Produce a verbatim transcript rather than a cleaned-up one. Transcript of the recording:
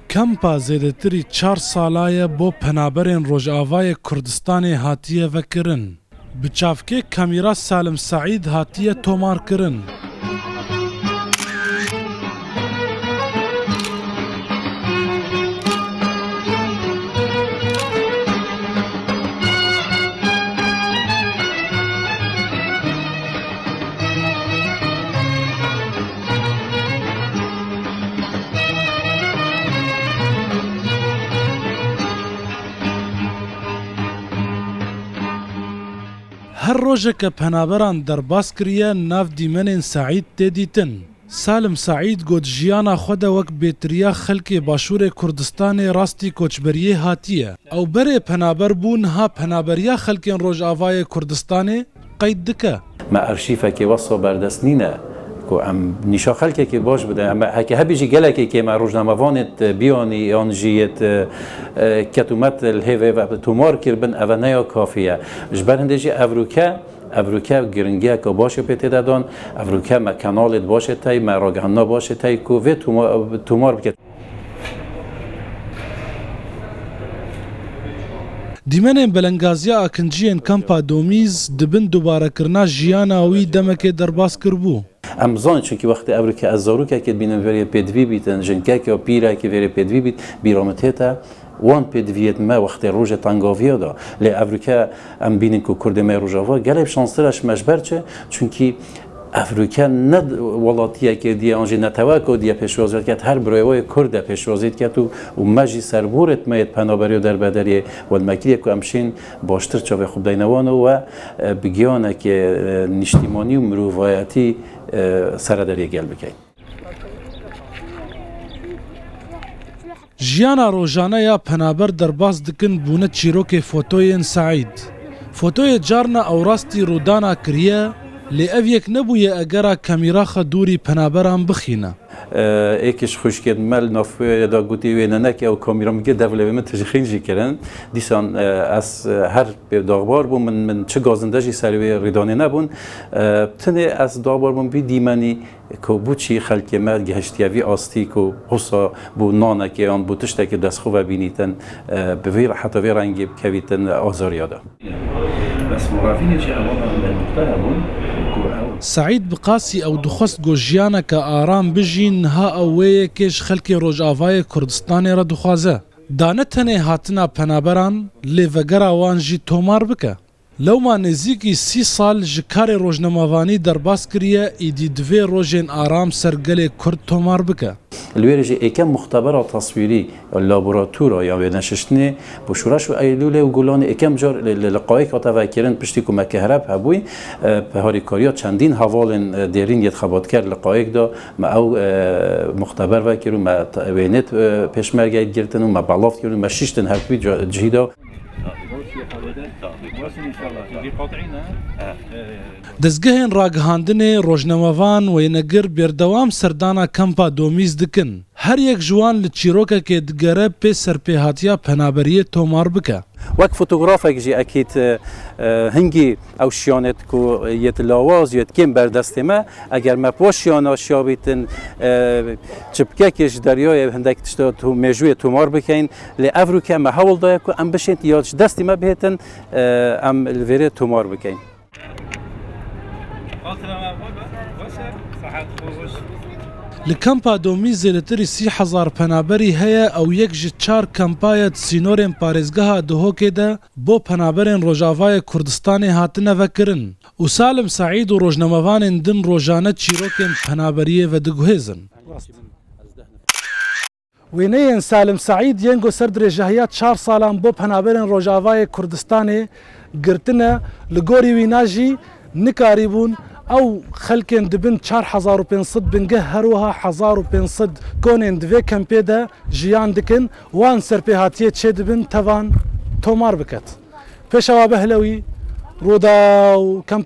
Kempa zêdetirî çar sala ye bo penaberên Rojavayê Kurdistanê hatiye vekirin. Bi çavkê kamîra Salim Seîd hatiye tomarkirin. Her rojeke penaberan derbas kiriye, nav dîmenên Seîd tê dîtin. Salim Seîd got, jiyana xwe de wek bêtiriya xelkê Başûrê Kurdistanê rastî koçberiyê hatiye. Ew berê penaber bû, niha penaberiya xelkên Rojavayê Kurdistanê qeyd dike. Me arşîfekê wesa berdest nîne ku em nîşa xelkekê baş bidin. Em heke hebî jî gelekê kême rojnamevanê di biyanî yan jî yê di, e, ketûmet li hêvê ve tomar kiribin, eve ne ya kafî ye. Ji ber hindê jî evroke, evroke giringiyeke baş ê pê tê de dan, evroke me kenalê di baş ê tey, me ragihandina baş ê tey ku vê toma-, tomar bike. Dîmenên belengaziya akinciyên kampa Domîz di bin dubarekirina jiyana wî demekê derbas kiribû. Em zanin, çunkî wextê evroke ez zarokekê dibînim, verê pêdivî bîtin, jinkek ya pîrekê verê pêdivî bît, bîra min tête wan pêdiviyêt me wextê rojê tengaviya de. Lê evroke em bînin ku Kurdê me yê Rojava gelek şanstir e ji me, ji ber çi? Çunkî evroke ne welatiyekê diye an jî neteweko diye pêşwaziyê diket, her birayê wê Kurd e pêşwaziyê diket û, û me jî serborêt me yê penaberiya derbederiyê welmekiriye ku em şên baştir çavê xwe bideyne wan û we, e, bi giyanekê, e, niştîmanî û mirovayetî, e, serederiyê gel bikeyn. Jiyana rojane ya penaber derbas dikin bûne çîrokê fotoyên Seîd. Fotoyê carna ew rastî rûdana kiriye, lê ev yek nebûye egera kamîra xwe dûrî penaberan bixîne. E, êkê ji xwişkên me li navê de gotî wê nenekê ew kamîra min girt, dev lê wê min tijixîn jî kirin. Dîsan, e, ez, e, her pê daxbar bûm, min, min çi gazinde jî ser wê rêdanê nebûn. E, tenê ez daxbar bûm vî dîmenî ku bû çî xelkê me gihiştiye vî astî ku wisa bû nanekê yan bû tiştekê dest xwe ve bînîtin, e, bi vî heta vê rengê bikevîtin azariya de. Bes murafînê jî ewana me nuqte hebûn ku ew Seîd bi qasî ew dixwest ku jiyaneke aram bijî, niha ew wê yekê ji xelkê Rojavayê Kurdistanê re dixwaze. Da ne tenê hatina penaberan, lê vegera wan jî tomar bike. Lewma nêzîkî sî sal ji karê rojnamevanî derbas kiriye, îdî divê rojên aram ser gelê Kurd tomar bike. Li wê re jî êkem muxtebera teswîrî, laboratora ya wêneşiştinê bo Şoreş û Eylûlê û Gulanê êkem car li, li, li Qayik hate vekirin, piştî ku me kehreb hebûyî, e, bi harîkariya çendîn hevalên, e, dêrîn yê xebatker li Qayik de me ew, e, muxteber vekir û me te-, wênê, e, pêşmergeyê girtin û me belav kirin û me şîştin her wî ca-, cihî de. Dezgehên ragihandinê, rojnamevan, wênegir berdewam serdana kampa Domîz dikin. Her yek ji wan li çîrokekê digere pê serpêhatiya penaberiyê tomar bike. Wek fotografek jî ekîd, e, e, hingî ew şiyanêt ku yêt lawaz, yêt kêm ber destê me, eger me bi wa şiyana şiyabîtin, e, çipkekê ji deryayê hindek tişta tu-, mêjûyê tomar bikeyn, lê evroke me hewl daye ku em bişên ya ji destê me bihêtin, e, em li vêrê tomar bikeyn. Li kampa Domî zêdetirî sî hezar penaberî heye, ew yek ji çar kampa ye di sînorên parêzgeha Duhokê de bo penaberên Rojavayê Kurdistanê hatine vekirin û Salim Seîd û rojnamevanên din rojane çîrokên penaberiyê vediguhêzin. Wêneyên Salim Seîd yên ku ser dirêjahiya çar salan bo penaberên Rojavayê Kurdistanê girtine, li gorî wîna jî nikarîbûn ew xelkên di bin çar hezar û pênc sed bingeh, her wiha hezar û pênc sed konên di vê kempê de jiyan dikin, wan serpêhatiyê çêdibin tevan tomar biket. Pêşewa Behlewî, Rûdaw, Kampa